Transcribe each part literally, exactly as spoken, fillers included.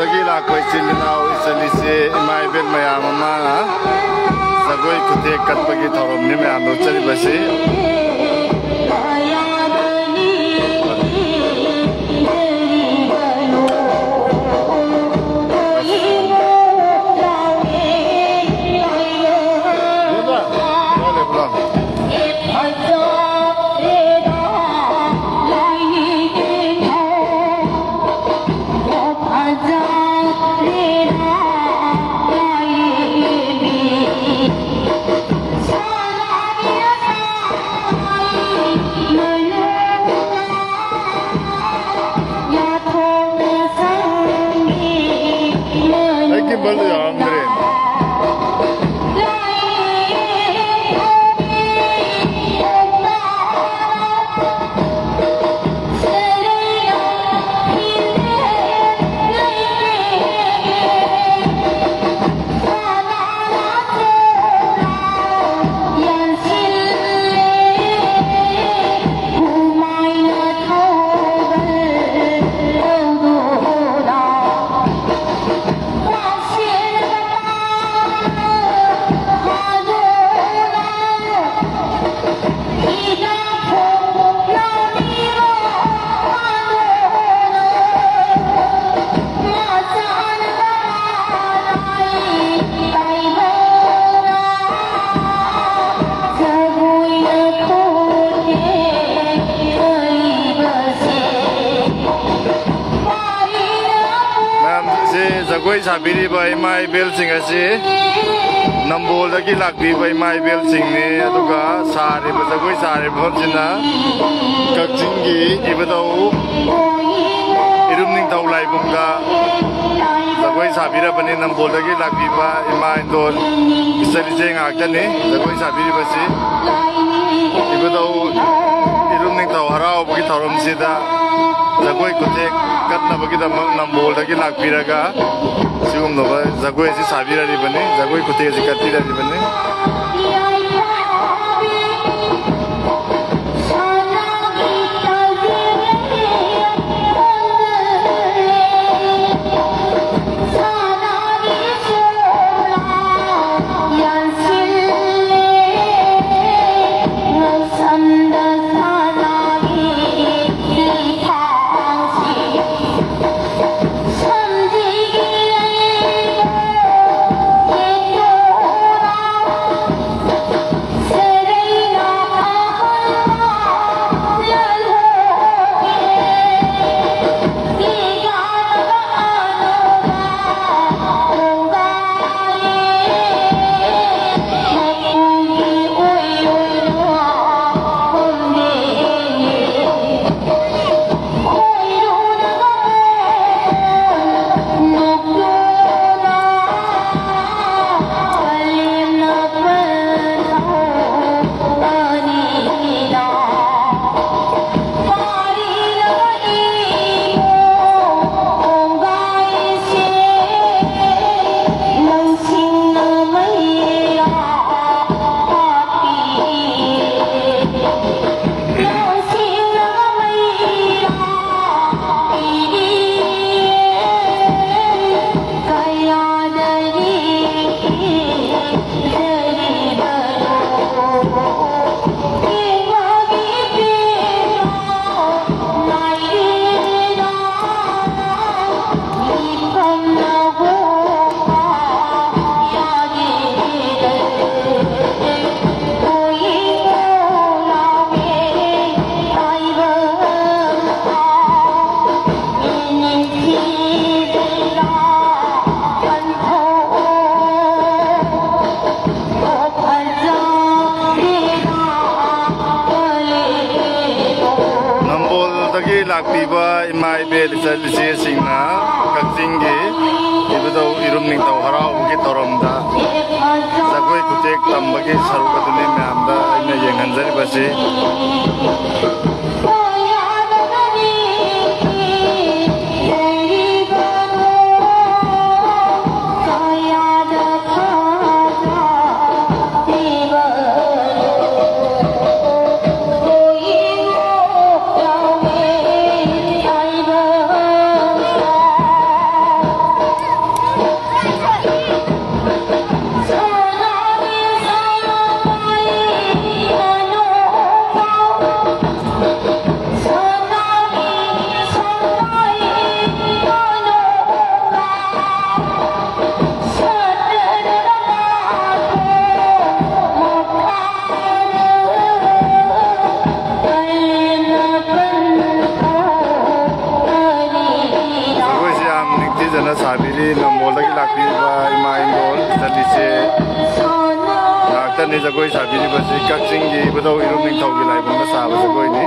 ꯗꯒꯤ ꯂꯥꯛꯄ ꯏꯆꯤꯜ ꯏꯅꯥꯎ, ꯏꯆꯜ ꯏꯆꯦ, ꯏꯃꯥ ꯏꯕꯦꯜ ꯃꯌꯥꯝ ꯑꯃ ꯖꯒꯣꯏ ꯈꯨꯊꯦꯛ ꯀꯠꯄꯒꯤ ꯊꯧꯔꯝꯅꯤ ꯃꯌꯥꯝꯗꯣ ꯆꯠꯂꯤꯕꯁꯤ꯫ ꯑꯩ ꯒꯤꯝꯕꯜꯗꯣ ꯌꯥꯔꯝꯗ꯭ꯔꯦ꯫ ꯃꯌꯥꯝꯁꯦ ꯖꯒꯣꯏ ꯁꯥꯕꯤꯔꯤꯕ ꯏꯃꯥ ꯏꯕꯦꯜꯁꯤꯡ ꯑꯁꯤ ꯅꯝꯕꯣꯜꯗꯒꯤ ꯂꯥꯛꯄꯤꯕ ꯏꯃꯥ ꯏꯕꯦꯜꯁꯤꯡꯅꯤ꯫ ꯑꯗꯨꯒ ꯁꯥꯔꯤꯕ, ꯖꯒꯣꯏ ꯁꯥꯔꯤꯕ ꯃꯐꯝꯁꯤꯅ ꯀꯛꯆꯤꯡꯒꯤ ꯏꯕꯨꯙꯧ ꯏꯔꯨꯝ ꯅꯤꯡꯊꯧ ꯂꯥꯏꯕꯨꯡꯗ ꯖꯒꯣꯏ ꯁꯥꯕꯤꯔꯕꯅꯤ꯫ ꯅꯝꯕꯣꯜꯗꯒꯤ ꯂꯥꯛꯄꯤꯕ ꯏꯃꯥ ꯏꯟꯗꯣꯜ, ꯏꯆꯜ ꯏꯆꯦ ꯉꯥꯛꯇꯅꯤ ꯖꯒꯣꯏ ꯁꯥꯕꯤꯔꯤꯕꯁꯤ꯫ ꯏꯕꯨꯙꯧ ꯏꯔꯨꯝ ꯅꯤꯡꯊꯧ ꯍꯔꯥꯎꯕꯒꯤ ꯊꯧꯔꯝꯁꯤꯗ ꯖꯒꯣꯏ ꯈꯨꯊꯦꯛ ꯀꯠꯅꯕꯒꯤꯗꯃꯛ ꯅꯝꯕꯣꯜꯗꯒꯤ ꯂꯥꯛꯄꯤꯔꯒ ꯁꯤꯒꯨꯝꯂꯕ ꯖꯒꯣꯏ ꯑꯁꯤ ꯁꯥꯕꯤꯔꯔꯤꯕꯅꯤ, ꯖꯒꯣꯏ ꯈꯨꯊꯦꯛ ꯑꯁꯤ ꯀꯠꯄꯤꯔꯔꯤꯕꯅꯤ꯫ ꯂꯥꯛꯄꯤꯕ ꯏꯃꯥ ꯏꯕꯦꯜ ꯏꯆꯜ ꯏꯆꯦꯁꯤꯡꯅ ꯀꯛꯆꯤꯡꯒꯤ ꯏꯕꯨꯙꯧ ꯏꯔꯨꯝ ꯅꯤꯡꯊꯧ ꯍꯔꯥꯎꯕꯒꯤ ꯊꯧꯔꯝꯗ ꯖꯒꯣꯏ ꯈꯨꯊꯦꯛ ꯇꯝꯕꯒꯤ ꯁꯔꯨꯛ ꯑꯗꯨꯅꯤ ꯃꯌꯥꯝꯗ ꯑꯩꯅ ꯌꯦꯡꯍꯟꯖꯔꯤꯕꯁꯤ꯫ ꯖꯒꯣꯏꯁꯤ ꯌꯥꯝ ꯅꯤꯡꯊꯤꯖꯅ ꯁꯥꯕꯤꯔꯤ ꯅꯝꯕꯣꯜꯗꯒꯤ ꯂꯥꯛꯄꯤꯔꯤꯕ ꯏꯃꯥ ꯏꯟꯗꯣꯜ ꯏꯆꯜ ꯏꯆꯦ ꯉꯥꯛꯇꯅꯤ ꯖꯒꯣꯏ ꯁꯥꯕꯤꯔꯤꯕꯁꯤ꯫ ꯀꯛꯆꯤꯡꯒꯤ ꯏꯕꯨꯙꯧ ꯏꯔꯨꯝ ꯅꯤꯡꯊꯧꯒꯤ ꯂꯥꯏꯕꯨꯡꯗ ꯁꯥꯕ ꯖꯒꯣꯏꯅꯤ꯫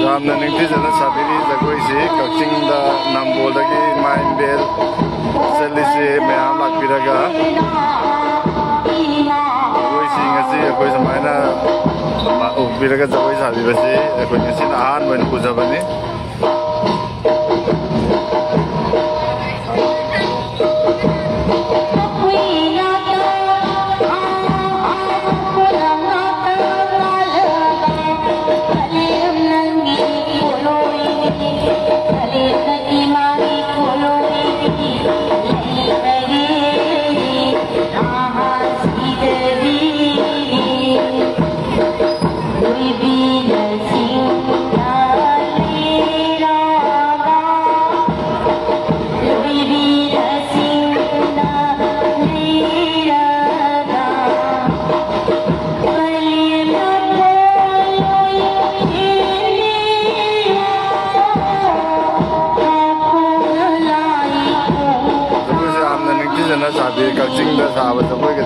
ꯌꯥꯝꯅ ꯅꯤꯡꯊꯤꯖꯅ ꯁꯥꯕꯤꯔꯤ ꯖꯒꯣꯏꯁꯤ꯫ ꯀꯛꯆꯤꯡꯗ ꯅꯝꯕꯣꯜꯗꯒꯤ ꯏꯃꯥ ꯏꯕꯦꯜ ꯏꯆꯜ ꯏꯆꯦ ꯃꯌꯥꯝ ꯂꯥꯛꯄꯤꯔꯒ ꯖꯒꯣꯏꯁꯤꯡ ꯑꯁꯤ ꯑꯩꯈꯣꯏ ꯁꯨꯃꯥꯏꯅ ꯎꯕꯤꯔꯒ ꯖꯒꯣꯏ ꯁꯥꯕꯤꯕꯁꯤ ꯑꯩꯈꯣꯏ ꯉꯁꯤꯅ ꯑꯍꯥꯟꯕ ꯑꯣꯏꯅ ꯎꯖꯕꯅꯤ꯫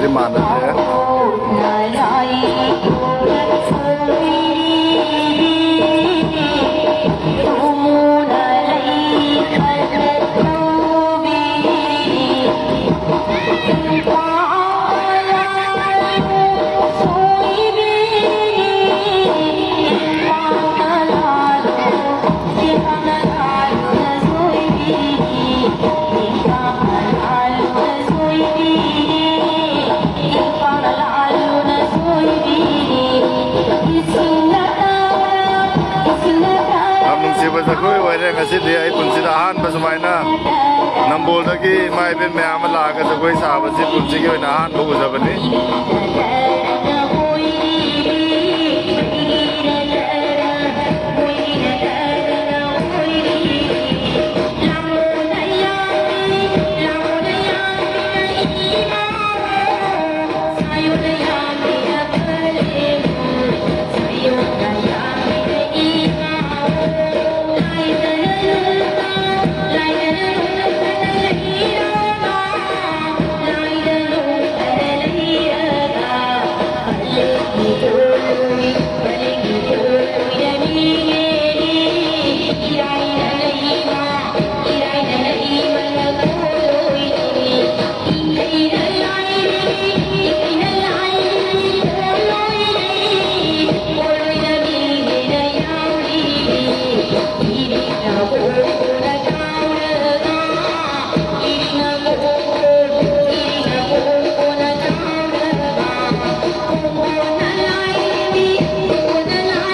ꯃꯥꯟꯅꯗ꯭ꯔꯦ꯫ ꯌꯥꯝ ꯅꯨꯡꯁꯤꯕ ꯖꯒꯣꯏ ꯑꯣꯏꯔꯦ ꯉꯁꯤꯗꯤ꯫ ꯑꯩ ꯄꯨꯟꯁꯤꯗ ꯑꯍꯥꯟꯕ ꯁꯨꯃꯥꯏꯅ ꯅꯝꯕꯣꯜꯗꯒꯤ ꯏꯃꯥ ꯏꯕꯦꯟ ꯃꯌꯥꯝ ꯑꯃ ꯂꯥꯛꯑꯒ ꯖꯒꯣꯏ ꯁꯥꯕꯁꯤ ꯄꯨꯟꯁꯤꯒꯤ ꯑꯣꯏꯅ ꯑꯍꯥꯟꯕ ꯎꯖꯕꯅꯤ꯫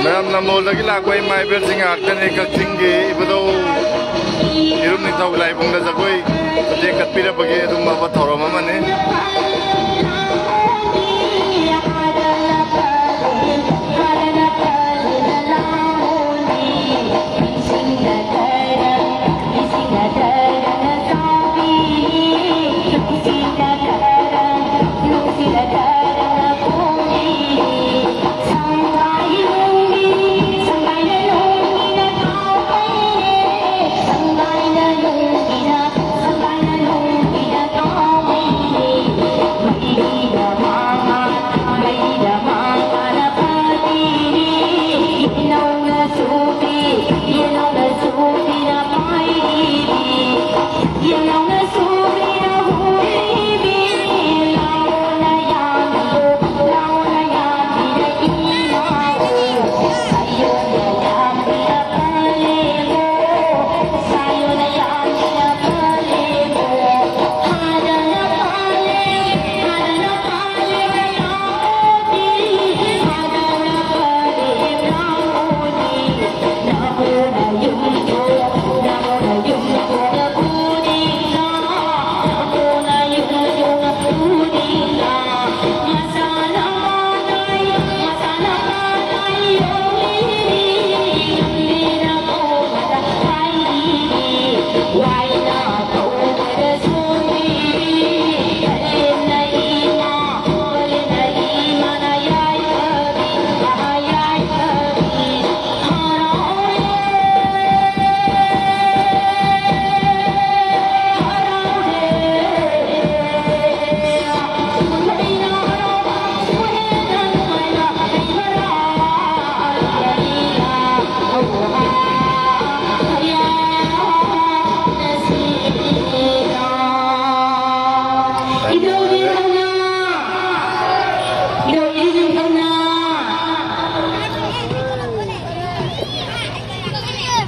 ꯃꯌꯥꯝ ꯅꯝꯕꯣꯜꯗꯒꯤ ꯂꯥꯛꯄ ꯏꯃꯥ ꯏꯕꯦꯜꯁꯤꯡ ꯉꯥꯛꯇꯅꯤ꯫ ꯀꯛꯆꯤꯡꯒꯤ ꯏꯕꯨꯙꯧ ꯏꯔꯨꯝ ꯅꯤꯡꯊꯧ ꯂꯥꯏꯕꯨꯡꯗ ꯖꯒꯣꯏ ꯈꯨꯠꯊꯦꯛ ꯀꯠꯄꯤꯔꯛꯄꯒꯤ ꯑꯗꯨꯒꯨꯝꯂꯕ ꯊꯧꯔꯝ ꯑꯃꯅꯤ꯫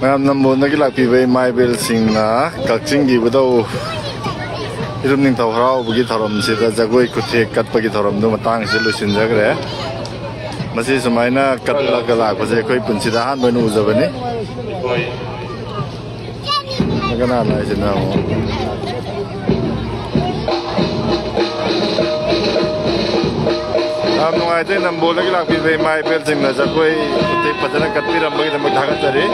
ꯃꯌꯥꯝ ꯅꯝꯕꯣꯜꯗꯒꯤ ꯂꯥꯛꯄꯤꯕ ꯏꯃꯥ ꯏꯕꯦꯜꯁꯤꯡꯅ ꯀꯛꯆꯤꯡꯒꯤ ꯏꯕꯨꯙꯧ ꯏꯔꯨꯝ ꯅꯤꯡꯊꯧ ꯍꯔꯥꯎꯕꯒꯤ ꯊꯧꯔꯝꯁꯤꯗ ꯖꯒꯣꯏ ꯈꯨꯊꯦꯛ ꯀꯠꯄꯒꯤ ꯊꯧꯔꯝꯗꯨ ꯃꯇꯥꯡꯁꯤꯗ ꯂꯣꯏꯁꯤꯟꯖꯈ꯭ꯔꯦ꯫ ꯃꯁꯤ ꯁꯨꯃꯥꯏꯅ ꯀꯠꯂꯒ ꯂꯥꯛꯄꯁꯦ ꯑꯩꯈꯣꯏ ꯄꯨꯟꯁꯤꯗ ꯑꯍꯥꯟꯕ ꯑꯣꯏꯅ ꯎꯖꯕꯅꯤ꯫ ꯀꯅꯥꯅꯣ ꯍꯥꯏꯁꯤꯅ ꯑꯃꯨꯛ? ꯌꯥꯝ ꯅꯨꯡꯉꯥꯏꯖꯩ, ꯅꯝꯕꯣꯜꯗꯒꯤ ꯂꯥꯛꯄꯤꯕ ꯏꯃꯥ ꯏꯕꯦꯜꯁꯤꯡꯅ ꯖꯒꯣꯏ ꯎꯇꯦꯛ ꯐꯖꯅ ꯀꯠꯄꯤꯔꯝꯕꯒꯤꯗꯃꯛ ꯊꯥꯒꯠꯆꯔꯤ꯫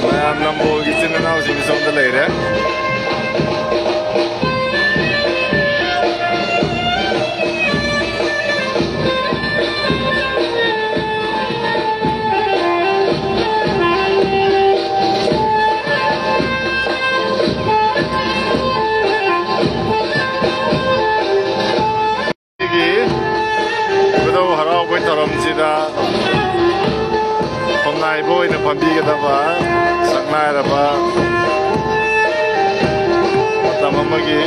ꯃꯌꯥꯝ ꯅꯝꯕꯣꯜꯒꯤ ꯏꯆꯤꯟ ꯏꯅꯥꯎꯁꯤꯡ ꯁꯣꯝꯗ ꯂꯩꯔꯦ꯫ ꯁꯤꯒꯤ ꯏꯕꯨꯙꯧ ꯍꯔꯥꯎꯕꯒꯤ ꯊꯧꯔꯝꯁꯤꯗ ꯈꯣꯡꯅꯥꯏꯕ ꯑꯣꯏꯅ ꯐꯝꯕꯤꯒꯗꯕ ꯁꯛꯅꯥꯏꯔꯕ ꯃꯇꯝ ꯑꯃꯒꯤ